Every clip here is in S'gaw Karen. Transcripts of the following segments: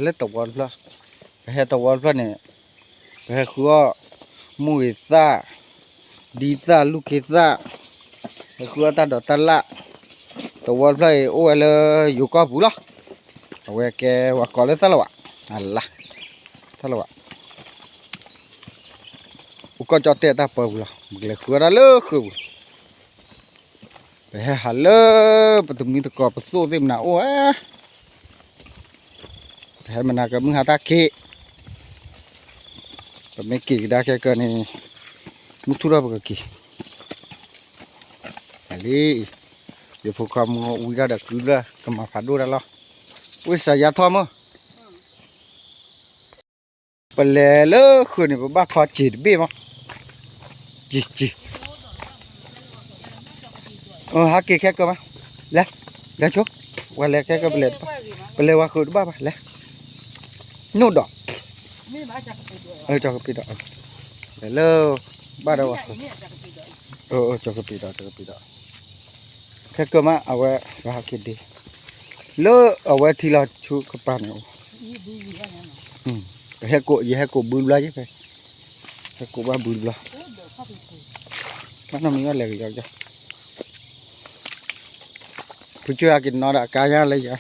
လၢတဝီတဖျၢၣ်, ပဟဲတဝီတဖျၢၣ်န့ၣ်, ပဟဲဃုအီၣ် မိၢ်ဂ့ၤသၣ်, ဒ်သၣ် လူၢ်ခ့သၣ်, ဟဲဃုအီၣ်တၢ်ဒိးတၢ်လၣ်, တဝီတဖျၢၣ်အံၤ အိၣ်ဝဲလၢယိၤကီၢ်ပူၤလီၤ. အဝဲကဲဝဲကိးလၢသၣ်လဝး, အလါ, သၣ်လဝး, အိၣ်ကီၢ်ကၠီၣ်တဲၣ်တၢ်ပၢပူၤလီၤ. ပကလဲၤဃုအီၣ်တၢ်လၢဃုပူၤ, ပဟဲဟးလၢပတမံၤသကိးပသိၣ်သ့ၣ်မနၤအိၣ်ဧါ. ပဟဲမနၤကမုၢ်ဟါတၢ်ခံး, ပမ့ၢ်က့ၤကဒါခဲကၢန့ၣ်, မုၢ်ထူၣ်ထီၣ်ပကက့ၤ, လံ, ယဖိခွါမုၢ်ဝံၤတၢ်ဒီးကုလၢကမၤဖးဒိၣ်တၢ်လီၤ, ဝ့ၢ်စၤယါထီၣ်မး ပလဲၤလၢဃုာ်န့ၣ် ပဘၣ်ခီစံာ်တဘ့ၣ်မး, စံာ်, စံာ်, ဟးက့ၤခဲကၢမး, လဲၤ, လဲၤဆိ, ဝဲလဲၤခဲကၢပလဲၤ, ပလဲၤဝဲဃုာ်တဘၣ်ဘၣ် လဲၤ, နိၣ်ဒီး, ကပ့ၤဒီး, လဲၤလၢ, ဘၣ်ဒီးဝဲဃုာ်, ကပ့ၤဒီး, ကပ့ၤဒီး ခဲကၢမး အဝဲဟးက့ၤဒ့, လၢအဝဲထံလီၤဆူကပၤန့ၣ်, ဟဲကိး, ယဟဲကိးဘုတဘျီယဲၢ်ဖဲ, ဟဲကိးဘၣ်ဘုတဘျီ, ဘၣ်နီတမံၤဘၣ်လဲၤကယီကယီ, ဖုကၠ့ဟဲက့ၤနီၣ်ဒီးအကါညါလၢယၤ,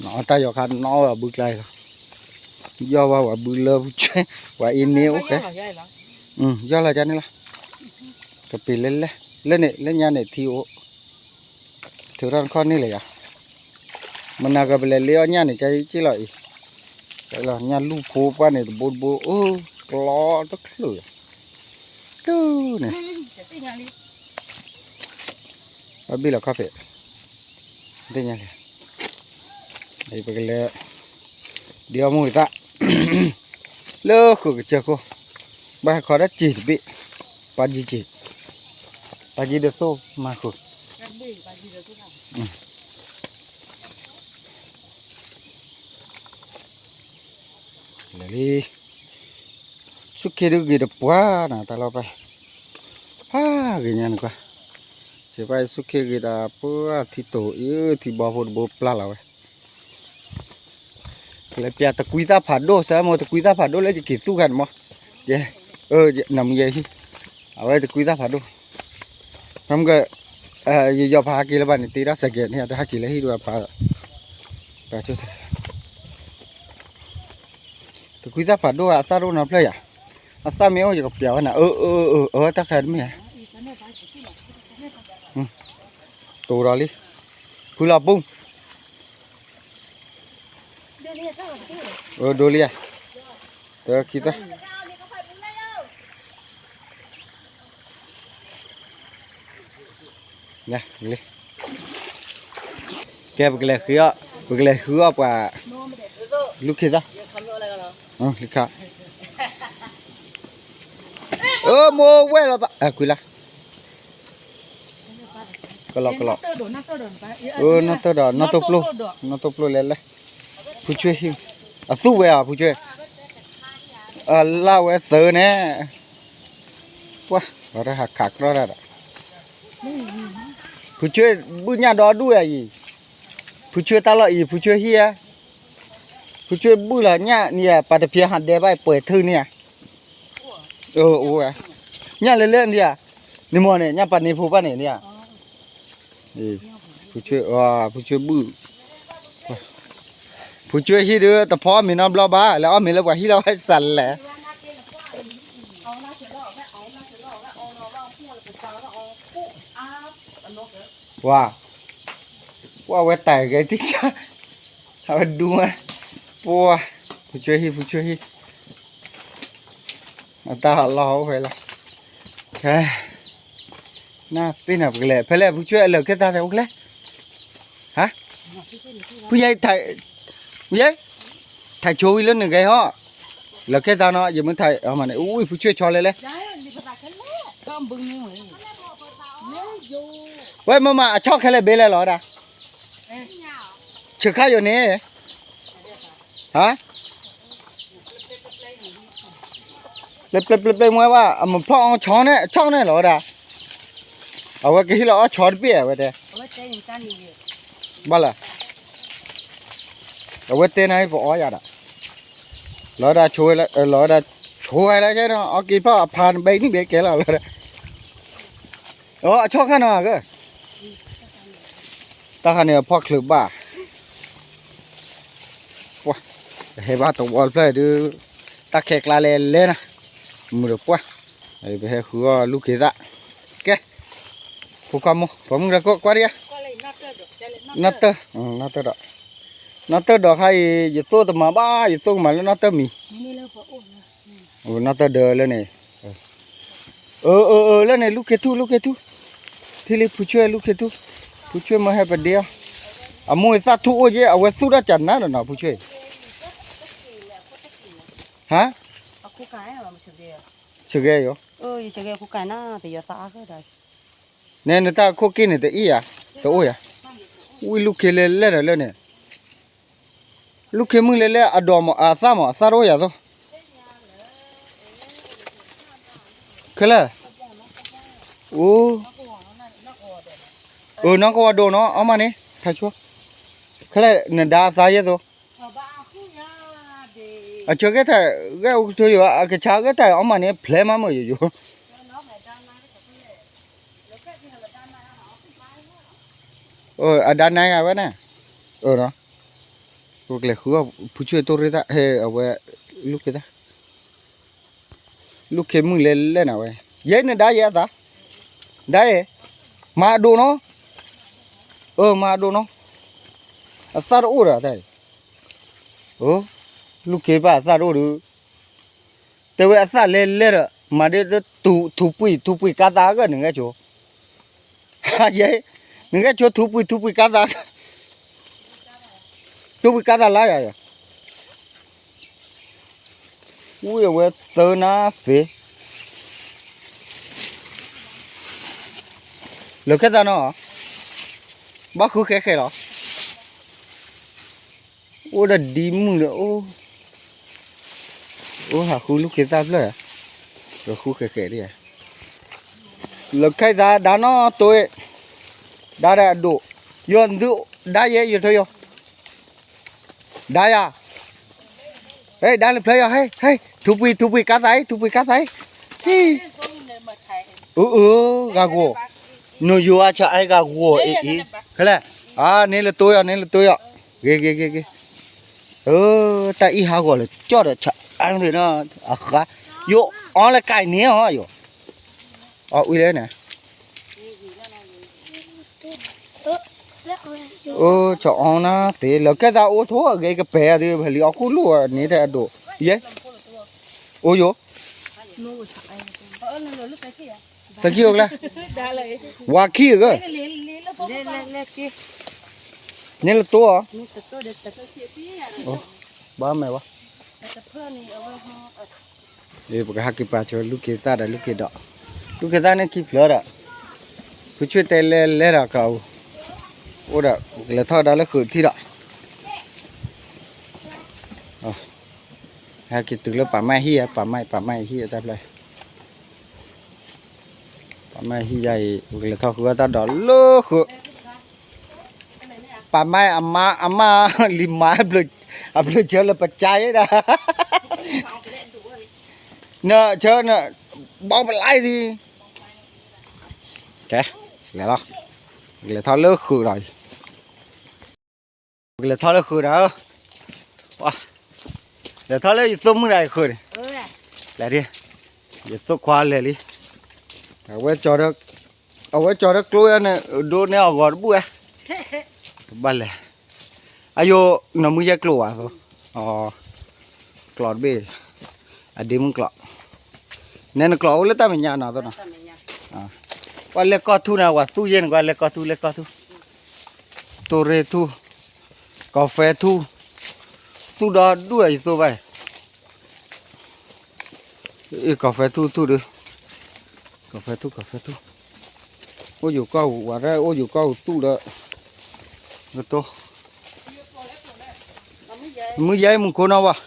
နီၣ်တၢ်ယီၤခါနီၣ်ဝဲဘုကျါအံၤလီၤ, ယီၢ်ဘၣ်ဝဲဘုလၢဖုကၠ့, ဝဲအ့န့ၣ်အိၣ်ဃဲ, ယီၢ်လီၤကန့ၣ်လီၤ, ကပ့ၤလဲၤလဲၤ, လၢန့ၣ် လၢညါန့ၣ်ထံအိၣ် ထုးထီၣ်တခီၣ်န့ၣ်လၢယၤ, မနၤကပလဲၤလ့အီၣ်ညၣ်န့ၣ် ကဲက့ၢ်လီၤအံၤ, ကဲလီၤညၣ်လူၢ်ဖိပှၢ်န့ၣ် တဘိတဘိ အိၣ်, ကျီတချုးယၤ, တုၤန့ၣ်, ဘၣ်ဘ့ၣ်လီၤခီၣ်ဖံး, သ့ၣ်ညါက့ၤ, ပကလဲၤ, ဒ်အီၣ်မိၢ်ဂ့ၤသၣ် လၢဃုာ်ကစၢၢ်ခိၣ်, ဘၣ်ဟဲခီဒၣ်စံာ်တဘ့ၣ်, ပာ်ကံစံာ်, ပာ်ကံဒ်သိးမၤဃုာ်, လဲၤလံ, ဆူၣ်ခ့ဒုးဂ့ၤတပှၢ်နၤ တၢ်လီၢ်ပၢ်, ဟးဂ့ၤညါန့ၣ်ကွၢ်, စ့ၢ်ပၢ်ဆူၣ်ခ့ဂ့ၤဒီး ပှၢ်ထံတိၤအံၤ ထံဘီဖိတဘိပျၢ်လီၤဝဲ လဲၤပျးတကွံသၣ်ဖးဒိၣ် စၢမိၢ် တကွံသၣ်ဖးဒိၣ်လၢယက့ၤသူၣ်ခါန့ၣ်မး, ယဲ, နမ့ၢ်ယဲဟံၣ်, အဝဲတကွံသၣ်ဖးဒိၣ်, နမ့ၢ်က, ယယီၤဖးဟးက့ၤလၢၤဘၣ်န့ၣ် တ့ထီၣ်စဲးကဲးန့ၣ် တဟးက့ၤလၢဟံၣ်ဒံးဘၣ်ဖး, တကွံသၣ်ဖးဒိၣ်ဧါ အသၣ်တအိၣ်နီတဖျၢၣ်ယၤ, အသၣ်မ့ၢ်အိၣ်ယကပျးဝဲနၤ, အၢ အၢ အၢ အၢ တၢ်ခါတမ့ၢ်ဧါ, တိၤဒီးလံ, ဖုလီၤပူ ဒိလံဧါ, တခံသၢ, ကဲ ပကလဲၤဃုအီၣ်, ပကလဲၤဃုအီၣ်ပှၤ, လူၢ်ခ့သၣ်, လံခါ, အၢ မိၢ်ဝဲၢ်လီၤသး ကွံလၢ် ကလီကလီ, နီၢ်တၢၢ်ဒီး နီၢ်တိၢ်ပျိၢ်, နီၢ်တိၢ်ပျိၢ်လဲၣ်လဲၣ်, ဖုဆွေဟံၣ်, အသူၣ်ဝဲဧါ ဖုဆွေ, အလၢ်ဝဲသၢန့ၣ်, ပှၢ် အတၢ်ဟးခးကြီတၢ်ဒီး, ဖုဆွေဘုၣ်ညၣ်ဒီဒူၣ်ဧါအံၤ, ဖုဆွေတၢ်လီၢ်အံၤ ဖုဆွေဟံၣ်ဧါ, ဖုဆွေဘုၣ်လီၤညၣ်န့ၣ်ဧါ ပှၤတဖျဲဟးဒဲးဘၣ်ပှဲၤထၢၣ်န့ၣ်ဧါ, အိၣ်ဝဲ, ညၣ်လၢလၢန့ၣ်ဧါ, န့ၣ်မ့ၢ်န့ၣ် ညၣ်ပာ်န့ၢ်ဖိဘၣ်န့ၣ်န့ၣ်ဧါ, ဖုဆွေ, ဖုဆွေဘုၣ်, ဖုဆွေဟံၣ်ဒုး တဖီအီၣ်မ့ၤနီတဘျီဘၣ် လဲၤအီၣ်မ့ၤလၢပှၤဟံၣ်လီၤဝဲစးလဲၣ်, ပှၤ, ပှၤဝဲတၢ်ဂဲၤတံၢ်ဆါ, အဝဲဒူဝဲ, ပှၤ, ဖုဆွေဟံၣ် ဖုဆွေဟံၣ် အတၢ်ဟးလီၢ်ဟီၣ်ဝဲလီၤ, ခဲ, နသ့ၣ်နၤပကလဲၤ ဖဲလဲၣ် ဖုဆွေအလၢာ်ခဲသးအိၣ်ကျဲ, ဟါ, ဖုယဲ, ဖုယဲ, ထးဆိဝံၤလၢနဂဲၤဟီၣ်, လၢာ်ခဲသးနီၤ ယမ့ၢ်ထးအမၤန့ၣ် အူအံၤ ဖုဆွေဆီလဲၣ်လဲၣ်, ဝဲမ့ၢ်မးအဆီၣ်ခဲလၢာ်ဘ့လဲၣ်လီၤဒၣ်, ဆၢခါယိာ်န့ၣ်, ဟါ ပျဲပျဲပျဲမွဲဘၣ် အမ့ၢ်ဖျီၣ်အီၣ်ဆီန့ၣ် ဆီန့ၣ်လီၤဝဲဒၣ်, အဝဲကဟ့ၣ်လီၤအီၣ်ဆီတဘ့ၣ်ဝဲတဲ, ဘၣ်လၢ အဝဲတဲနၤပအီယၤဒီး, လီၤဝဲဒၣ်ဆိဝဲလၢ, လီၤဝဲဒၣ်ဆိဝဲလၢကဲနီၤ အီက့ၤဖျီၣ်အဖးနဘဲနံၣ်ဘဲကဲလီၤလီၤ, အီအဆီခါနီၤက, တၢ်ခါန့ၣ်အဖီၣ်ချုးဘၣ်, ပှၤ, ပဟဲဘၣ်တဝီတဖျၢၣ်ဒုး, တၢ်ခဲကျါလဲၤလဲၤနၤ, မုာ်ဒီးပှၢ်, ပဟဲဃုအီၣ်လူၢ်က့ၤသၣ်, ကဲ, ဖိခွါမိၢ် ပှၤမုၣ်ကကွၢ်ဒံးဧါ, နီၢ်တၢၢ်, နီၢ်တၢၢ်ဒီး, နီၢ်တၢၢ်ဒီးခါအံၤ ယသိၣ်တမၤဘၣ် ယသိၣ်ကမၤလၢနီၢ်တၢၢ်မံၤ, နီၢ်တၢၢ်ဒၢလၢန့ၣ်, အၢ အၢ အၢ လၢန့ၣ် လူၢ်ခ့ထူၣ် လူၢ်ခ့ထူၣ်, ထံၣ်လံဖုဆွဲၣ်လူၢ်ခ့ထူၣ်, ဖုဆွဲၣ်မ့ၢ်ဟဲပဒ့အီၤ, အမိၢ်အသၣ်ထူၣ်အိၣ်ယဲ အဝဲသူၣ်တၢ်ကနါဒီးနီၤ ဖုဆွဲၣ်, ဟါ, ဆဂဲယီၤ, နဲနတၢ်ခိၣ်က့ၣ်န့ၣ်တအ့ၣ်ယၤ, တအိၣ်ယၤ, ဝံလူၢ်ခ့လဲၤလဲၤဒီးလၢန့ၣ် လူၢ်ခ့မုၣ်လဲၤလဲၤအဒိးမး အသၣ်မး အသၣ်တအိၣ်ယၤသိး, ခဲလၢာ်, အိ, အၢ နီၢ်ကဝီၤဒိၣ်နီၤ အီၣ်မးန့ၣ် ထါဆိ, ခဲလၢာ်နဒါအသးယဲသိး, အဆၢဂ့ၤတၢ် ဂဲၤအိၣ်ကထိယိာ် အကဆါဂ့ၤတၢ်အီၣ်မးန့ၣ် ဖျဲးမးမုာ်ယိာ်ယိာ်, အဒါနါဂၤဝဲန့ၣ်, အၢ ပကလဲၤဃုအီၣ်ဖုဆွဲၣ်တိၢ်ရ့ၣ်သၣ် ဟဲအဝဲ, လူၢ်ခ့သၣ်, လူၢ်ခ့မုၣ်လဲၤလဲၤနၤဝဲ, ယဲနဒါယဲအသး, ဒါယဲ, မၤအဒိၣ်နီၤ, အၢ မၤအဒိၣ်နီၤ, အသၣ်တအိၣ်ဒီးတၢ်အံၤ, လူၢ်ခ့ဘၣ်အသၣ်တအိၣ်ဒီး, တဲဝဲအသၣ်လဲၤလဲၤဒီး မၤဒ်ထူပှံၢ် ထူပှံၢ်ကါသးဂၢၢ် နဂဲၤဆိ ယဲ, နဂဲၤဆိထူပှံၢ် ထူပှံၢ်ကါသး, ထူပှံၢ်ကါသးလါယၤ, ဝံအဝဲသၢနၤသ့, လၢခဲသးနီၤ, ဘၣ်ဃုဃဲဃဲလီၤ. အိၣ်ဒီးဒ်မုၢ်ဒီး အိၣ်, အိၣ်ဟးဃုလူၢ်ခ့သၣ်ဖျၢၣ်, ဒီးဃုဃဲဃဲဒ်ဧါ, လၢခဲသးဒါနီၢ်တိ, ဒါဒီးအဒိၣ်, ယိၤဒုး, ဒါယဲယိၤထၢယိၤ, ဒါယၤ, ဟဲဒါလၢဖျၢၣ်ယၤ, ဟဲ, ဟဲ, ထူပှံၢ် ထူပှံၢ်ကါသးအံၤ ထူပှံၢ်ကါသးအံၤ, ဟံၣ်, အၢ အၢ ဂၤဂီၤ, နယိၤအဆၢအံၤဂၤဂီၤအံၤအံၤ, ခဲလၢာ်, အါ န့ၣ်လၢတိယီၤ န့ၣ်လၢတိယီၤ, ဂ့ၤဂ့ၤဂ့ၤဂ့ၤ, တၢ်အံၣ်ဟးဂီၤလၢကၠီၣ်ဒီးဆၢအံၤန့ၣ်, အဃါ, ယိၤအီလၢကၢ်န့ၣ်ဟီယိၤ, အီအံၤလဲၣ်န့ၣ် အိၣ် ဆီအီနၤသ့ လၢကဲသးအိၣ်ထိၣ်အဂ့ၤကပဲာ်အဒုး ပဟဲလံအီၣ်ကူၣ်လိၣ်န့ၣ်ထဲအဒိၣ်, ယဲ, အိၣ်ယိၤ, တခံအိၣ်ကျဲ, ဝါခံဂ့ၤ, န့ၣ်လၢတိအီၤ, ဘၣ်မဲာ်ဝဲ ပကဟဲက့ၤပာ်ဆိလူၢ်ခ့သၣ်ဒီးလူၢ်ခ့ဒီး, လူၢ်ခ့သၣ်န့ၣ်ခံဖျၢၣ်ဒီး, ဖုဆွဲၣ်တဲလဲၤလဲၤဒီးကအိၣ်, အိၣ်ဒီး ကလဲၤထီၣ်ဒါလၢဃုာ်ထံၣ်ဒီး, ဟဲက့ၤတုၤလၢပာ်မၢ်ဟံၣ်ဧါ ပာ်မၢ် ပာ်မၢ်ဟံၣ်အတၢ်ဖျၢၣ်, ပာ်မၢ်ဟံၣ်ယါအံၤ ပကလဲၤထီၣ်ဃုအတၢ်ဒီးလၢဃုာ် ပာ်မၢ်အမါ အမါ လံမါ အဘျုးဆၢလၢပကါယဲဒၣ်, နဆၢန ဘီပလါအံၤ, ကဲ, လဲၤလီၤ, ကလဲၤထီၣ်လၢဃုာ်ဒီး, ကလဲၤထီၣ်လၢဃုာ်ဒီး, လဲၤထီၣ်လၢယသိၣ်မုၣ်ဒီးယဃုာ်န့ၣ်, လဲၤဒ်, ယသိၣ်ခွါလဲၤလံ, အဝဲကၠီၤဒီး, အဝဲကၠီၤဒီးကျိယါန့ၣ် ဒိးန့ၢ်အဂီၤတဘူၣ်ဧါ, ဘၣ်လဲၤ, အယိာ် နမုၢ်ယဲကျိဘၣ်သိး, ကျိတဘ့ၣ်, အဒ့မုၢ်ကျိ, နဲနကျိအိၣ်လၢတၢ်မဲာ်ညါနီၤသိးနီၤ, ပှၤလဲၤကီၢ်ထူၣ်န့ၣ် ပှၤသူၣ်ယဲၢ်န့ၣ် ပှၤလဲၤကီၢ်ထူၣ် လဲၤကီၢ်ထူၣ်, တိၢ်ရ့ၣ်ထူၣ်, ကီၢ်ဖဲထူၣ်, သူၣ်ဒီဒူၣ်ယသိးဘၣ် အ့ၣ် ကီၢ်ဖဲထူၣ်ထူၣ်ဒီး, ကီၢ်ဖဲထူၣ် ကီၢ်ဖဲထူၣ်, အိၣ်ယိၤကီၢ်ပူၤ ဝဲဒၣ်အိၣ်ယိၤကီၢ်ပူၤသူၣ်ဒီး, ကတိၤ, မုၢ်ယဲမုၢ်ခိနီၤဘၣ်,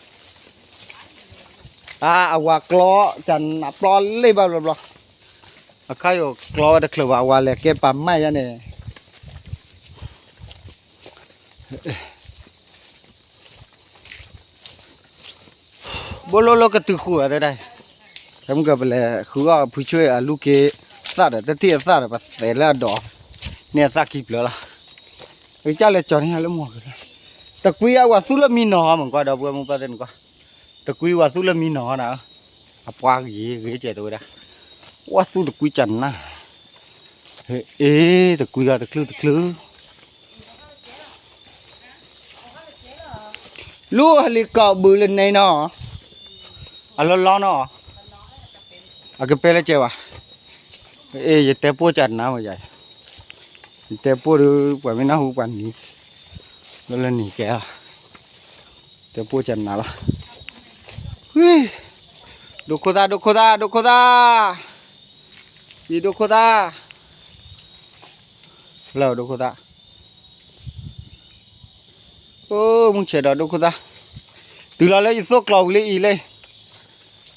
အဝၤကျီ, တၢ်နးပျီလ့ၣ်ဘၣ်ဘျီဘျီ, အခါယိၤကျီဝဲတချုးဘၣ် အဝၤလဲၤကဲပာ်မၢ်ယါန့ၣ် အ ဘိလိၣ်လိၣ်ကတုၤဃုာ်အီၤတဲဒၣ်, ဖဲမုၢ်ကပလဲၤဃုအီၣ်ဖုဆွေအလူၢ်က့သၣ်ဒီး တထံၣ်အသၣ်ဒီး ပသဲးလၢအဒိးန့ၢ်အသၣ်ခံဖျၢၣ်လီၤ. ကစၢ်လဲၤကၠီၤန့ၢ်လၢမီၢ်က့ၤ, တကွံအဝဲသူၣ်လၢမံနီၤမ့ၢ်ကွၢ်ဒီပုၢ်ဝဲၢ်မိၢ်ပၢ်သ့ၣ်နကွၢ်, တကွံဝဲသူၣ်လၢမံနီၤနၤ, အပှၤဂ့ၤဂ့ၤကဲးတဝဲဒၣ်, ဝဲသူၣ်တကွံကနၤ, အ့ တကွံဒီးတချုးတချုး လူၢ်ဟလံကီးဘုးလၢန့ၣ်နီၤ, အလီၤလီၤနီၤ, အကပဲလၢကဲးဘၣ်, အ့ ယတဲပိၢ်ကနၤဝဲယၤ, ယတဲပိၢ်ဒီး ပှၤမ့ၢ်နၢ်ဟူပှၤနံၤ, လၢလၢနံၤကဲလီၤ, တဲပိၢ်ကနၤလီၤ, ဒိခိၣ်သၣ် ဒိခိၣ်သၣ် ဒိခိၣ်သၣ်, ယဒိခိၣ်သၣ်, လၢဒိခိၣ်သၣ် အိၣ်မုၢ်ဆဲးဒီးဒိခိၣ်သၣ်, တုၤလီၤလၢယသိၣ်ကျီၤဝံၤလံအံၤလံ,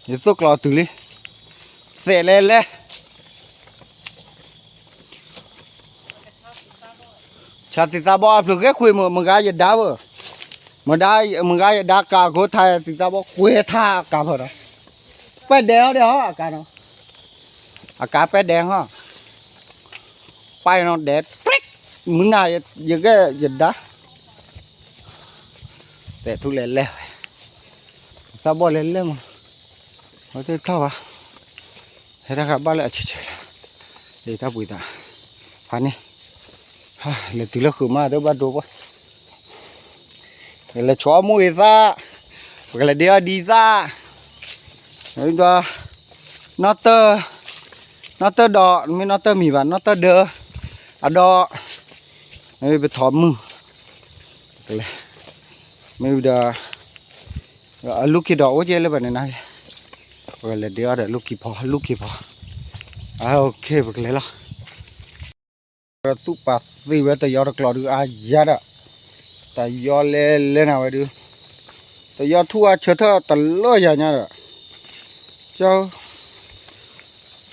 ယသိၣ်ကျီၤတုၤလံ, သဲးလဲၤလဲၤ, ဆါသံးသးဘီအဖျၢၣ်ဂဲၤကွံာ်မ့ၢ်မဂၤယဒါဘၣ်, မဒါ, မဂၤယဒါကးကိးထါသံးသးဘီကွဲးထါကးဖၢဒီး, ပဲဒဲးဟီဒီးဟီအကါနီၤ, အကါပဲဒဲးဟီ, ပၢ်နီၤဒဲး, မုၢ်နၤယကဲယဒါ သဲးထူၣ်လဲၤလဲၤဝဲ, သးဘီလဲၤလဲၤမး, အဝဲသ့ၣ်ထီၣ်ဘၣ်, ဟဲတၢ်ဃးဘၣ်လၢအဆံးဆံးလီၤ, တၢ်ပှ့ၤသး, ဖးန့ၣ်, လဲၤတုၤလၢဃုာ်မးတဘၣ်ဒိဘၣ်, လဲၤဆိအီၣ်မိၢ်ဂ့ၤသၣ်, ပကလဲၤဒ့အီၣ်ဒံသၣ်, ဒီး, နီၢ်တၢၢ်, နီၢ်တၢၢ်ဒီး မ့ၢ်နီၢ်တၢၢ်မံၤဘၣ် နီၢ်တၢၢ်ဒၢ, အဒီး, မ့ၢ်ပထီၣ်မုၢ်, ပကလဲၤ, မ့ၢ်ဒီး, အလူၢ်ခံဒီးအိၣ်ကဲလၢပှၤန့ၣ်နၤ, ပကလဲၤဒ့အီၣ်ဒီးလူၢ်ခံဖီ လူၢ်ခံဖီ, အ OK ပကလဲၤလီၤ. သူၣ်ပာ်သ့ဝဲတယီတကျိးဒုးအါယၤဒီး, တယီလဲၤလဲၤနၤဝဲဒုး, တယီထူၣ်အါဆၢထၢၣ်တလၢယၤညါဒီး, ကၠ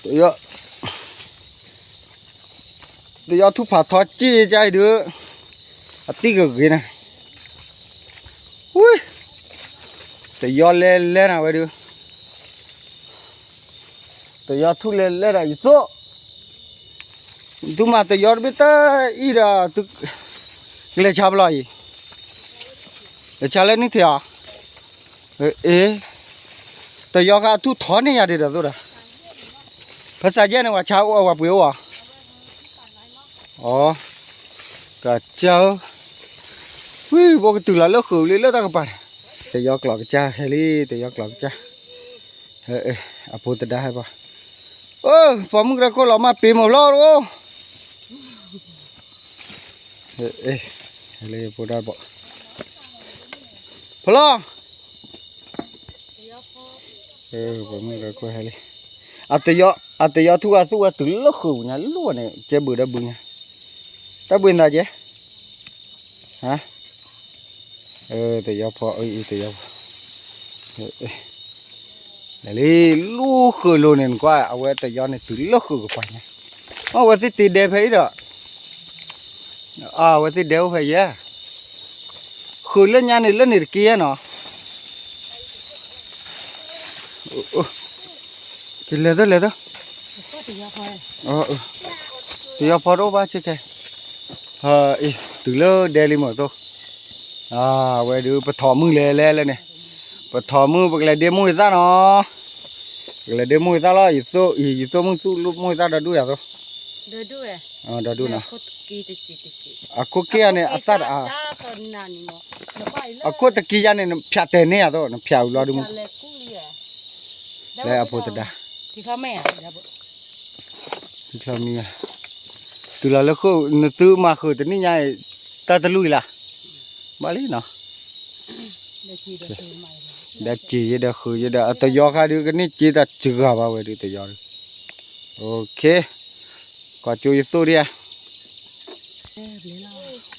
ီ, တယီ တယီထူၣ်ဖးထီက့ၢ်ကၠါအံၤဒုး, အတံၢ်ကဂ့ၤနၤ, ဝံ, တယီလဲၤလဲၤနၤဝဲဒုး, တယီထူၣ်လဲၤလဲၤဒီးယသိၣ်, သုမၤတယီတဘ့ၣ်တၢ်အံၤဒီး, ကလဲၤဆါဖဲလဲၣ်အံၤ, လဲၤဆါလၢနံၣ်ထံးအီၤ, အ့, တယီဃာ်အထူၣ်ထီန့ၢ်ယၤဒံးဒီးသိၣ်ဒီး, ဖဲစးယဲၢ်န့ၣ် ပှၤဆါအိၣ်အဝဲပှ့ၤအိၣ်အီၤ, အ, ကစၢ်ဧၢ, ဝံ ဘိကတုၤလီၤလၢဃုာ်လံလၢတၢ်ကပၤန့ၣ်, တယီကျိးကစၢ်ဟဲလံ တယီကျိးကစၢ်, အဖိတဒါဟဲဘၣ်, အၢ ပိာ်မုၣ်ကရၢခိၣ်လီၤမၢ်ပ့ၤမိၢ်ဖျီၣ်တအိၣ် ဟဲလံဖိဒၣ်ဘီၣ်, ဖျီၣ်, ပိာ်မုၣ်ကရၢခိၣ်ဟဲလံ, အတယီထူၣ်အသူၣ်ဝဲတုၤလၢဃုာ်ပူၤညါလီၤန့ၣ် ကဲဘုးဒီးဘုးညါ, တၢ်ဘှံးနၤကဲ တယီဖီအံၤ တယီဖီ, လၢလံ လူဃုာ်လိၤန့ၣ်နကွၢ် အဝဲတယီန့ၣ်တုၤလၢဃုာ်ကပၤညါ, အဝဲသ့ၣ်တ့ဒဲဖဲအံၤဒီး, အဝဲသ့ၣ်ဒဲအိၣ်ဖဲယဲၢ်, ဃုာ်လၢညါန့ၣ်လၢန့ၣ်တက့ၢ်နီၤ ကလဲၤသၢလဲၤသၢ, တယီဖီတအိၣ်ဘၣ်ဆ့ခဲ, အံၤ တုၤလၢဒဲလံမ့ၢ်သိး, အဝဲဒုး ပထီၣ်မုၢ်လဲၤလဲၤလၢန့ၣ်, ပထီၣ်မုၢ် ပကလဲၤဒ့မိၢ်ဂ့ၤသၣ်နီၤ, ပကလဲၤဒ့မိၢ်ဂ့ၤသၣ်လီၤ, ယသိးအံၤ ယသိးမုၢ်သူၣ်မိၢ်ဂ့ၤသၣ်ဒီးဒူၣ်ယၤသိး, ဒီးဒူၣ်နီၤ, အခိၣ်က့ယၤန့ၣ်အသၣ်တအါ, အခိၣ်တက့ယၤန့ၣ် နဖျးတဲာ်န့ၢ်ယၤသိး နဖျးအူလီၤဒုးမုၢ်, လၢအဖိတဒါ ထံချီမံၤ, တုၤလီၤလၢဃုာ် နသုမၤဃုာ်တနံၣ်ညါအံၤ တၢ်တလူၢ်အံၤလၢ်, ဘၣ်လံနီၤ, ဒီးစံးယဲဒီးဃုာ်ယဲဒီး အတယီဃာ်ဒုး ကန့ၢ်စ့တၢ်စှၤဘၣ်ဝဲဒုးတယီဒုး, ကွၢ်ကၠိယသိးဒံးဧါ,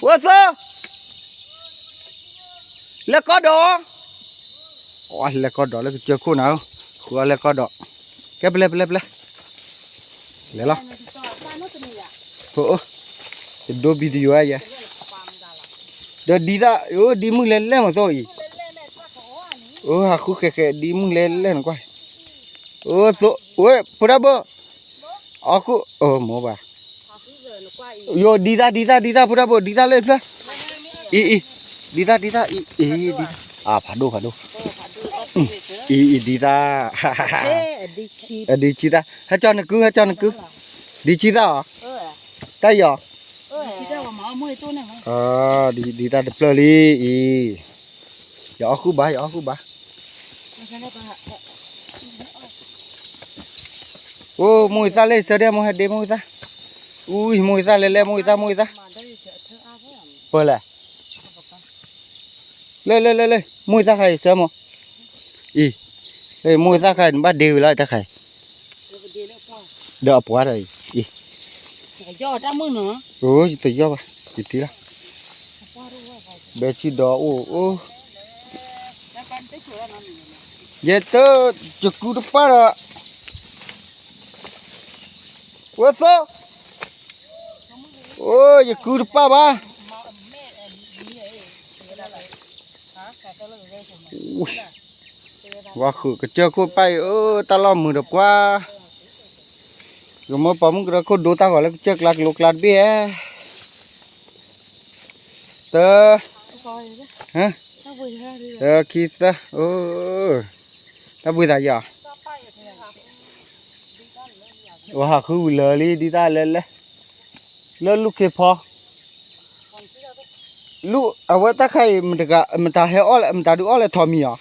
ဝဲသိး လဲၤကီၢ်ဒီး, လဲၤကီၢ်ဒီးလၢကစၢၢ်ခိၣ်နၤဧၢ, ဃုာ်အီၤလဲၤကီၢ်ဒီး, ကဲပလဲၤပလဲၤပလဲၤ, လဲၤလီၤ, တဒိ video ယဲ, ဒီးဒ်သၣ် ဒ်မုၢ်လဲၤလဲၤမ့ၢ်သိးအံၤ, အိၣ်ဟးဃုဃဲးဃဲးဒ်မုၢ်လဲလဲၣ်နကွၢ်, အိၣ်သိးဝဲဖိဒၣ်ဘိၣ်, အီၣ်ဃု, အိၣ်မိၢ်ဘၣ်, ယိၤဒ်သၣ်ဒ်သၣ်ဒ်သၣ် ဖိဒၣ်ဘိၣ် ဒ်သၣ်လၢဖျၢၣ်, အံၤအံၤ, ဒ်သၣ်ဒ်သၣ်အံၤအံၤဒ်သၣ်, အဖးဒိၣ်ဖးဒိၣ်, အံၤအံၤဒ်သၣ်, အဒံဆံသၣ်, ဟဲကၠီနကု ဟဲကၠီနကု, ဒံဆံသၣ်အီၤ, တၢ်အံၤအီၤ, ဒ်သၣ်တဖျၢၣ်လံအံၤ, ယအီၣ်ဃုဘၣ် ယအီၣ်ဃုဘၣ် အိၣ်မိၢ်ဂ့ၤသၣ်လၢယဆၢဒဲး မိၢ်ဟဲဒ့မိၢ်ဂ့ၤသၣ်, အူမိၢ်ဂ့ၤသၣ်လဲၤလဲၤ မိၢ်ဂ့ၤသၣ် မိၢ်ဂ့ၤသၣ်, ပၢၤလဲၣ်, လၢလၢလၢလၢ မိၢ်ဂ့ၤသၣ်ခါအံၤဆၢမိၢ်, အံၤ, မိၢ်ဂ့ၤသၣ်ခါအံၤ နဘၣ်ဒ့ဝံၤလီၤတၢ်ခါအံၤ, ဒီးအပှၤဒီးအံၤ, အံၤ, အိၣ်ယတယီၣ်ဘၣ် ယတံၤလီၤ, ဘဲဆံဒီးအိၣ်အိၣ် ယတ, ယကုတပၢ်ဒီး, ဝဲသိ, အိၣ် ယကုတပၢ်ဘၣ်, ဝဲဃုာ်ကစၢၢ်ခိၣ်ပၢ်အံၤ အိၣ် တၢ်လီၢ်မုာ်ဒီးပှၤ, ကမၢပိာ်မုၣ်ကရၢခိၣ်ဒိတၢ်ဂီၤလၢကစၢၢ်ကျါကလိကျါတဘ့ၣ်ဧါ, တၢ ခံသၢ, တၢ်ဘှံးသးယီၤ, ဝဲဟးဃုဝံၤလၢာ်လံ ဒ်တၢ်လဲၤလဲၤ, လၢလူၢ်ခ့ဖီ, လူၢ် အဝဲတၢ်ခါအံၤ မတၤဟဲအီၣ်လဲၣ် မတၤဒုးအီၣ်လဲၣ် ထိးမံၤအီၤ,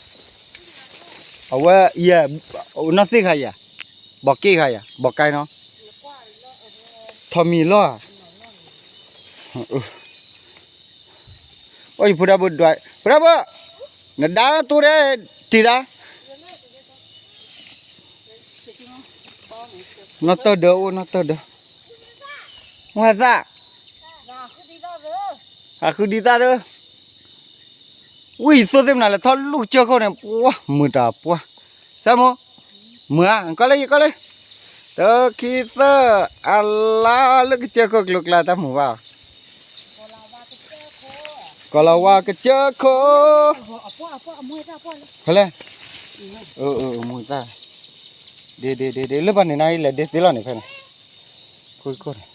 အဝဲ ယဲ နီၢ်သ့ၣ်ခါယဲ, ဘီးက့ၣ်ခါယဲ ဘီးကဲနီၤ, ထိးမံၤလီၢ်ဧါ အိၣ်ယဖိဒၣ်ဘိဒွး, ဖိဒၣ်ဘိ, နဒါတိၢ်ဒဲး, တံၤသၣ်, နီၢ်တၢၢ်ဒၢအိၣ် နီၢ်တၢၢ်ဒၢ, မုၢ်သၣ်, ဟးဃုဒံးသၣ်သၢ, ဝံၣ်သိသ့ၣ်မနုၤလဲၣ် ထီၣ်လူၢ်ကစၢၢ်ခိၣ်န့ၣ် ပှၢ်မုာ်တၢ်ပှၢ်, ဆၢမိၢ်, မုာ်ဧါ ကီလၢယကီလၢ, တၢ်ခံသၢ, အလါလၢကစၢၢ်ခိၣ်ကျိၤကျါတၢ်မုာ်ဘၣ် ကီၤလၤဝါကစၢၢ်ခိၣ်, ဖဲလဲၣ်, မိၢ်သၣ်, ဒ့ဒ့ဒ့ဒ့ လၢပှၤန့ၣ်နၤအံၤလဲၤဒ့သ့လီၤန့ၣ်ဖဲန့ၣ်, ခိၣ်ခိၣ်န့ၣ်,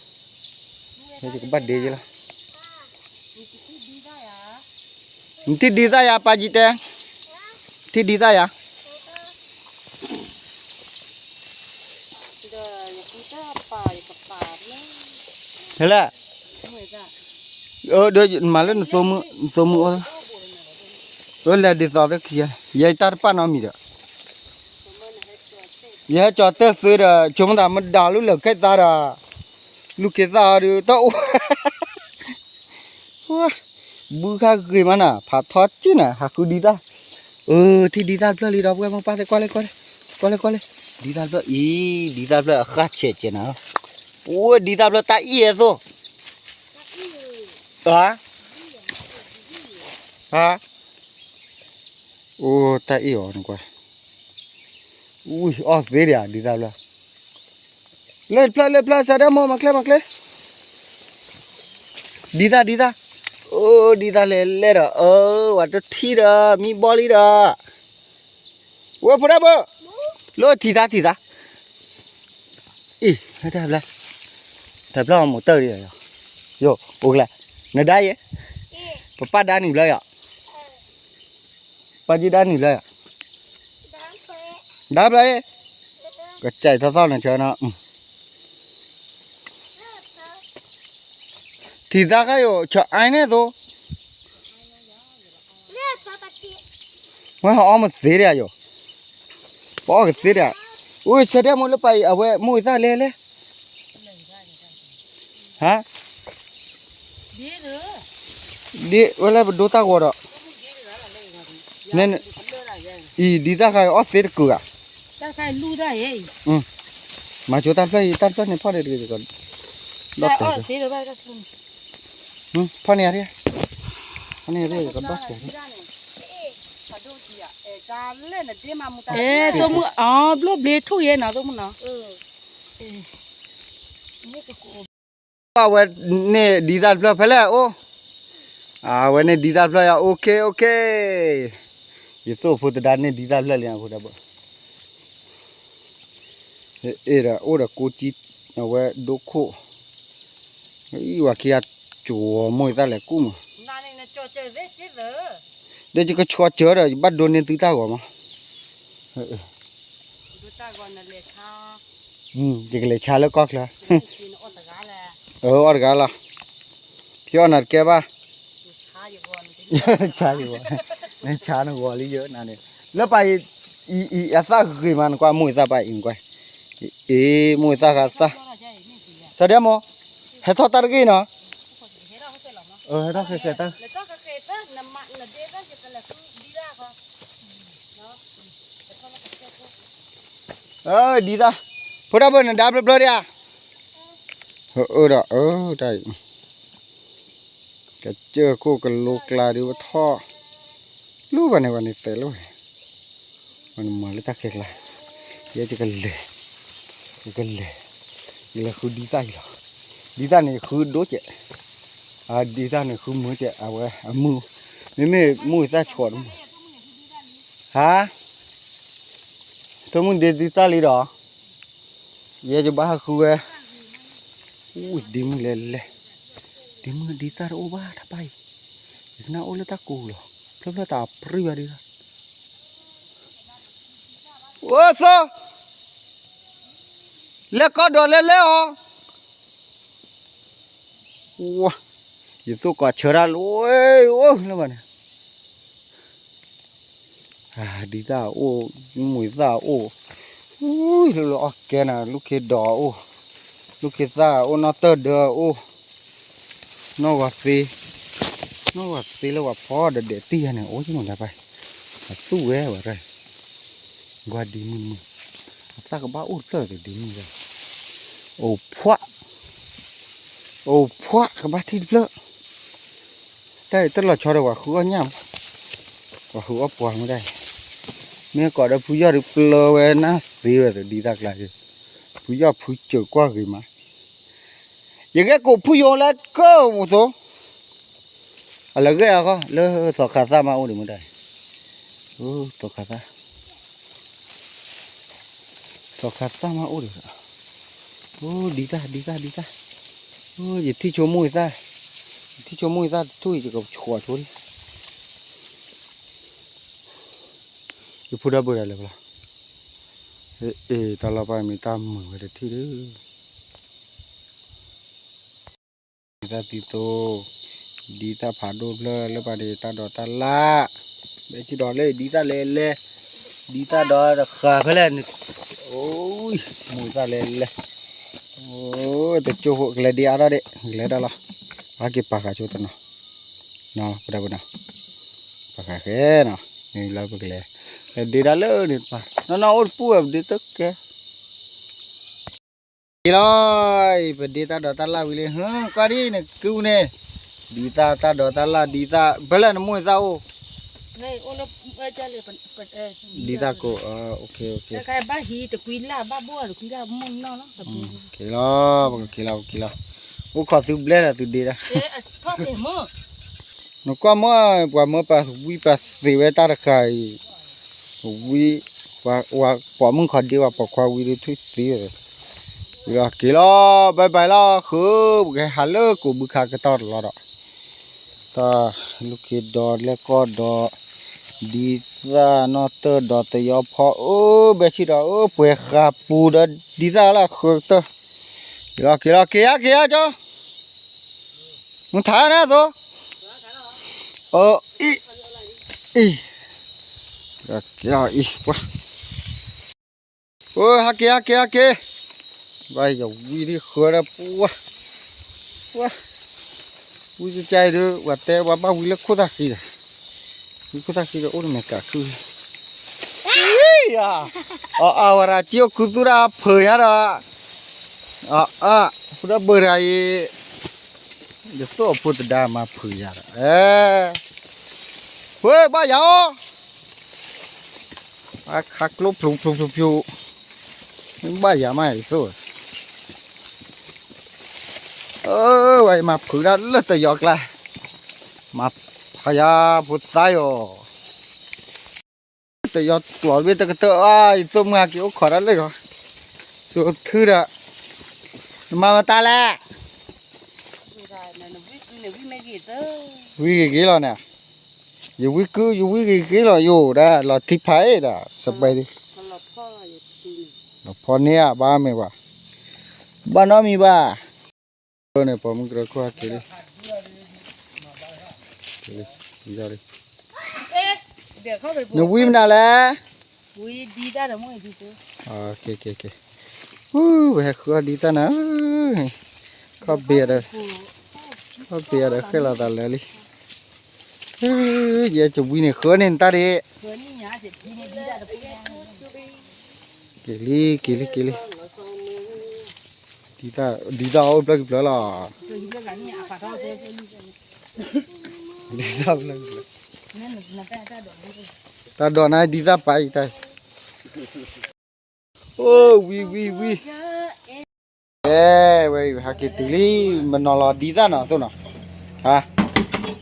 ဖဲယကဘၣ်ဒ့ယလီၤ, နထံၣ်ဒံးသၣ်ယၤ ပာ်ကံတဲ, နထံၣ်ဒံးသၣ်ယၤ ဖဲလဲၣ်, မၤလၢနသိမုၣ်အိၣ်, လဲၤဒ်သိးသ့ခံ, ယဲတၢ်တပာ်နီတမံၤဒီး, ယဟဲကၠီၤတဲၢ်သ့ဒီး ဆိကမိၣ်သးမ့ၢ်ဒၣ်လူလၢာ်ခဲသးဒီး, လူၢ်ခ့သၣ်အီၤဒီး တၢ်အိၣ် ဘုခါဂ့ၤမးနၤ ဖးထီက့ၢ်နၤ ဟးဃုဒံးသၣ်, အၢ ထံၣ်ဒံးသၣ်တဖျၢၣ်လံဒီး ပှဲမိၢ်ပၢ်သ့ၣ် ကွၢ်လၢကွၢ်လၢ, ကွၢ်လၢကွၢ်လၢ, ဒံးသၣ်တဖျၢၣ်အံၤ, ဒံးသၣ်တဖျၢၣ်အဃၣ်ဆဲးကဲနၤ, ပှဲဒံးသၣ်တဖျၢၣ်တၢ်အံၣ်အသိး, ဟါ, ဟါ, အိၣ်တၢ်အံၣ်အီၤနကွၢ်, အီၣ်သ့ဒံးဧါ ဒံးသၣ်တဖျၢၣ်, လၢတဖျၢၣ်လၢတဖျၢၣ် ဆၢဒဲးမိၢ် မၤချ့မၤချ့ ဒံးသၣ်ဒံးသၣ်, အိၣ်ဒံးသၣ်လဲၤလဲၣ်ဒီး အၢ ဝဲတထံၣ်ဒီး မံဘီလံဒီး, ဝဲဖိဒၣ်ဘိ, လၢထံၣ်သၣ်ထံၣ်သၣ်, အံၤ တၢ်ဖျၢၣ်, တၢ်ဖျၢၣ်အီၤမိၢ်တၢၢ်ဒံးယီၤ, ယိၤ အိၣ်ကလဲၣ်, နဒါယဲ, ပပၢ်ဒါနံၤဘျီယီၤ, ပၢ်ကံဒါနံၤဘျီယီၤ, ဒါဘျီယဲ, ကစဲးထီၣ်သီၣ်နဆၢနီၤ ထံၣ်သၣ်ခါယိာ် ဆီၣ်အါန့ၣ်သိး, ဝဲဟီအီၣ်မ့ၢ်သ့ဒံးယိာ်, ပအီၣ်ကသ့ဒံး, အိၣ်ဆၢဒဲးမိၢ်လၢပၢ်အံၤ အဝဲမိၢ်အသၣ်လဲၣ်လဲၣ်, ဟါ, ဒ်ဝဲလၢပဒိတၢ်ဂီၤဒီး, အံၤဒ်တၢ်ခါအီၣ်သ့တကုာ်ဧါ, မၤဆိတၢ်ဖျၢၣ်အံၤ တၢ်ဖျၢၣ်န့ၣ်ဖီၣ်န့ၣ်တက့ၢ်, ဒီးတဲာ် ဖီၣ်န့ၢ်ယၤ, ဖီၣ်န့ၢ်ယၤ ကဒီးတဲာ်, အဲ သိမုၣ် အဘျိဘျ့ထူၣ်ယဲနီၤ သိမုၣ်နီၤ, အဝဲန့ၣ်ဒ်သၣ်တဖျၢၣ်ဖဲလဲၣ်အိၣ်, အဝဲန့ၣ်ဒ်သၣ်တဖျၢၣ်ယၤ အိၣ်ခ့အိၣ်ခ့, ယသိၣ်ဖိသဒါန့ၢ်ဒ်သၣ်ဖျၢၣ်လံအဃိဒီးဘၣ်, အဲၣ်ဒီးအိၣ်ဒီးကိးကံ, အဝဲဒိခိၣ်, အံၤဝၤခံဂၤကၠီၤမိၢ်သၣ်လဲၤကူၣ်မး, ဒီးယကဆီစၢၤဒီး ယဘၣ်ဒိန့ၢ်သုတၢ်ဂီၤမး, ယကလဲၤဆါလၢကီၢ်ချၢ, အအီၣ်တဂၤလီၤ, ဖံအီၣ်နၤတကဲဘၣ် ဆါယဂီၤ, နဆါနဂီၤလံယနၤန့ၣ်, လၢပၢ်အံၤ, အံၤအသၣ်ဂ့ၤမး နကွၢ်မိၢ်သၣ်ပၢ်အံၤနကွၢ်, အ့ မိၢ်သၣ်ဂၤသၣ်, စဒဲမိၢ်, ဟဲထီၣ်တၢ်တဂ့ၢ်နီၤ, ဟဲထီၣ်ဃဲဃဲတၢ် ဒ်သၣ်, ဖိဒၣ်ဘၢၣ်နဒါဖျၢၣ်ဖျၢၣ်ဒံးဧါ, အၢဒီးအၢတၢ်အံၤ, ကစၢၢ်ခိၣ်ကလိကျါဒုးပထီၣ်, လူၤဘၣ်န့ၣ် ဘၣ်န့ၣ်သဲးလၢဝဲ, ဘၣ်န့ၣ်မၤလၢတၢ်ခဲကျါ, ယဲယကလဲၤ, ယကလဲၤ, ယလဲၤဃုဒ်သၣ်အံၤလီၤ, ဒ်သၣ်န့ၣ်ယဃုဒိၣ်ကဲး, ဒ်သၣ်န့ၣ်ဃုမုာ်ကဲး အဝဲအမုာ်, မ့မ့ၢ်မိၢ်သၣ်ဆီတမုာ်, ဟါ ထိၣ်မုၢ်ဒ့ဒ်သၣ်လံဒီး, ယဲယဘၣ်ဟးဃုဝဲ, အူဒ့မုၢ်လဲၤလဲၤ, ဒ့မုၢ်ဒ်သၣ်တအိၣ်ဘၣ်တၢ်ပၢ်အံၤ, ယကနၣ်အိၣ်လၢတၢ်ကိၢ်လီၤ, ဖျၢၣ်ဖျၢၣ်တၢ်ပြံဝဲဒၣ်, အိၣ်သိ, လဲၤကီၢ်ဒီးလဲၤလဲၤအီၤ ဝါ, ယသိၣ်ကီးဆၢတၢ်လၢဝဲအိၣ်လၢဘၣ်န့ၣ်, ဒ်သၣ်အိၣ်, မုၢ်သၣ်အိၣ်, လၢအီၣ်ကဲနၤ လူၢ်ခ့ဒီးအိၣ်, လူၢ်ခ့သၣ်အိၣ် နီၢ်တၢၢ်ဒၢအိၣ်, နီၢ်ဂီၤသ့, နီၢ်ဂီၤသ့လၢပှၤဖီဒီးဒဲးတံၢ်ယၤန့ၣ် အိၣ်ယမုၢ်လၢပၢ်, အသူၣ်ဝဲဝဲရၢ် ကွၢ်ဒ့မုၢ်မုၢ်, အသၣ်ကဘၣ်အိၣ်တဖျၢၣ်ဒီးဒ့မုၢ်ဝဲ, အိၣ်ဖှၣ်, အိၣ်ဖှၣ်ကဘၣ်ထံၣ်တဖျၢၣ်, တၢ်အံၤတလီၤဆီဒီးပှၤဃုအီၣ်ညၣ်မး, ပှၤဃုအီၣ်ပှၤမ့ၢ်တၢ်အံၤ, မ့ၢ်ကိးဒီးဖုယီၢ်ဒုးပျၢဝဲနၢ်သ့ဝဲဒီးဒ်သၣ်ကျါ, ဖုယီၢ်ဖုစၢၤကွၢ်ဂ့ၤမး, ယဂဲၤကိးဖုယီၢ်လၢကၢၢ်မူသိ အလၢဂဲၤအဂီၢ် လၢသီခါသၣ်မးအိၣ်ဒံးမ့ၢ်တၢ်, သီခါသၣ်, သီခါသၣ်မးအိၣ်ဒံး, အိၣ်ဒံးတၢ် ဒံးတၢ် ဒံးတၢ်, အိၣ်ယထံၣ်ဆိမိၢ်သၣ်, ယထံၣ်ဆိမိၢ်သၣ်တထူၣ်အံၤ ယကဆှီဆိလံ, ယဖိဒၣ်ဘၢဒၣ်လဲာ်ဖဲလဲၣ်, အ့ တၢ်လီၤပၢ်မ့ၢ်တၢ်မုာ်ဝဲတထံၣ်ဒီး ဒ်သၣ်သံသိ, ဒ်သၣ်ဖးဒိၣ်ဖျၢၣ်လၢပှၤဒံးတၢ်ဒိးတၢ်လၣ်, ဘဲဆံဒီးလၢဒ်သၣ်လဲၤလဲၤ, ဒ်သၣ်ဒီးတဃာ်ဖဲလဲၣ်န့ၣ်, အိၣ်, မိၢ်သၣ်လဲၤလဲၤ, အိၣ် တကၠိဖိကလဲၤဒံးအါထီၣ်ဒံး ကလဲၤဒၣ်လီၤ, ပက့ၤပာ်ဃာ်ဆိတနီၤ, ပဒၣ်ပနီၤ, ပာ်ဃာ်ဃဲနီၤ, မ့ၢ်လၢပကလဲၤ, လဲၤဒံးဒၣ်လၢန့ၣ်တပၤ, နီၢ်နီၢ်အိၣ်တပူၤဝဲပဒံးတကဲ က့ၤလီၤ, အံၤပဒ့တၢ်ဒိးတၢ်လၣ်ဝံၤလံ, ဟၢ ကွၢ်ဒ်န့ၣ် ကုန့ၣ်, ဒ်သၣ်တၢ်ဒိးတၢ်လၣ် ဒ်သၣ် ဖဲလဲၣ်နမိၢ်သၣ်အိၣ်, ဒ်သၣ်ကိး, က့ၤလီၤ, ပကက့ၤလီၤ, ပကက့ၤလီၤ, အိၣ်ခိးသုဘျဲၣ်ဒီးသုဒ့ဒၣ် နကွၢ်မ့ၢ် ပှၤမၢပာ်ဝံပာ်သ့ဝဲတၢ်တဃာ်အံၤ, ဝံ, ပှၤပိာ်မုၣ်ခီဒ့ ပှၤပိာ်ခွါဝံဒုးထွံၣ်သ့ဝဲ, က့ၤလီၤ, ဘၣ်ဘၣ်လီၤ, ဃု, ပကဟဲဟးလၢကိးဘုခါကတီၢ်တလီၤဒီး, တၢ်လူၢ်ခ့ဒီးလဲၣ်ကီၢ်ဒီး, ဒ်သၣ်နီၢ်တၢၢ်ဒီးတယီဖီ, အိၣ်ဘဲဆံဒီး အိၣ်ပှဲၤဃာ်ပူၤဒီးဒ်သၣ်လၢအဃၢကတၢၢ်, က့ၤလီၤ, က့ၤလီၤ, က့ၤယါ, က့ၤယါကၠီ မ့ၢ်ထါန့ၣ်အသိး, အံၤ, အံၤ, က့ၤလီၤအံၤ, ပှၤ, အိၣ် ဟးက့ၤ ဟးက့ၤ ဟးက့ၤ, ဘၣ်ယဝံဒ်ဃၢဒီးပှၤ, ပှၤ, ဝံကကါအံၤဒီး ပှၤတဲပှၤဘၣ်ဝံလၢခိၣ်သၣ်ဃံဒီး, ဝံခိၣ်သၣ်ဃံဒီးအိၣ်တမဲာ်ကးခု, ယၤ, အအဝဲဒၣ်ကၠိၣ်ခူသူၣ်တၢ်ဖုးယါဒီး, အအ, ဖိဒၣ်ဘၢတဂၤအံၤ, ယသိၣ်အဖိသဒါမၤဖုးယၤဒီး, ဝဲဘၣ်ယၤအီၤ, အခါကျိဖျိဖျိဖျိဖျိ, မ့ၢ်ဘၣ်ယၤမးယသိၣ်, ဝဲအံၤမၤဖုးဒၣ်လၢတယီကျါ, မၤဖးယၤဖိသၣ်ယီၤ. တယီကျိးတဘ့ၣ်တကတၢၢ်အါ ယသိၣ်မုၢ်ဟါက့ၤအိၣ်ခိးတၢ်လၢဂီၤ, စိထုဒီး, နမၤမတၤလဲၣ်, ဝံဂ့ၤဂ့ၤလီၤန့ၣ်, ယဝံကု ယဝံဂ့ၤဂ့ၤလီၤယိာ်ဒၣ် လီၤထံဖးအ့ၣ်ဒီး စပဲဒ်, လီၤဖီန့ၢ်ဧါ ဘၣ်မ့ၢ်ဘၣ်, ဘၣ်နီတမံၤဘၣ်, န့ၣ် ပိာ်မုၣ်ကရၢခိၣ်ဟဲက့ၤလံ, က့ၤလံ, ယီၤလံ, နဝံမနုၤလဲၣ်, ဝံဒံတၢ်ဒီးမိၢ်အံၤဒံ, က့ၤက့ၤက့ၤ, ဝဲဟဲဃုအီၣ်ဒံတၢ်နၤ, ခီၣ်ဘ့ၣ်ဒီး, ခီၣ်ဘ့ၣ်ဒီးဃဲလီၤသးလၢာ်လံ, ယဲကဝံန့ၣ်ဃုန့ၢ်နတၢ်ဒံး, က့ၤလံ က့ၤလံ က့ၤလံ, ဒ်တၢ်အိၣ်ဖျၢၣ်ကဖျၢၣ်လီၤ, ဒ်တၢ်အိၣ်ဖျၢၣ်ကဖျၢၣ်, တၢ်ဒိးနၤဒ်တၢ်ပာ်အံၤတၢ်, အိၣ်ဝံဝံဝံ, အဲ ဝဲအံၤဟဲက့ၤတုၤလံ,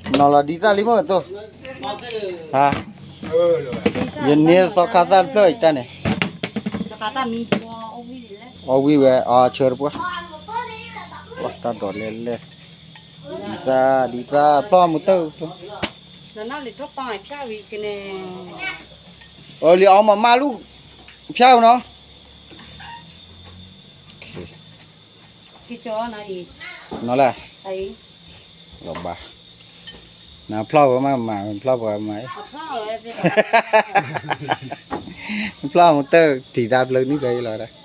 မနီၤလီၤဒ်တၢ်နီၤသိၣ်နီၤ, နီၤလီၤဒ်တၢ်လံမ့ၢ်သိၣ်, ယန့ၢ်သီခါသၣ်တဖျၢၣ်အံၤတၢ်န့ၣ်, အီဝံဝဲ အီဆၢတပှၢ်, တၢ်ဒိးလဲၣ်လဲၣ်, ဒ်တၢ် ဒ်တၢ်ဖျီၣ်မူတၢၢ်, အလံၤအီမၤမၢ်လူၢ်, ဖျါဝဲနီၤ, နီၤလဲၣ်, လီၤဘၣ်, နဖျီၣ်ဝဲမးမး ဖျီၣ်ပှၤမး, ဖျီၣ်မူတၢၢ် တံၤသၣ်ဖျၢၣ်နံၣ်ဖျၢၣ်အံၤလီၤ,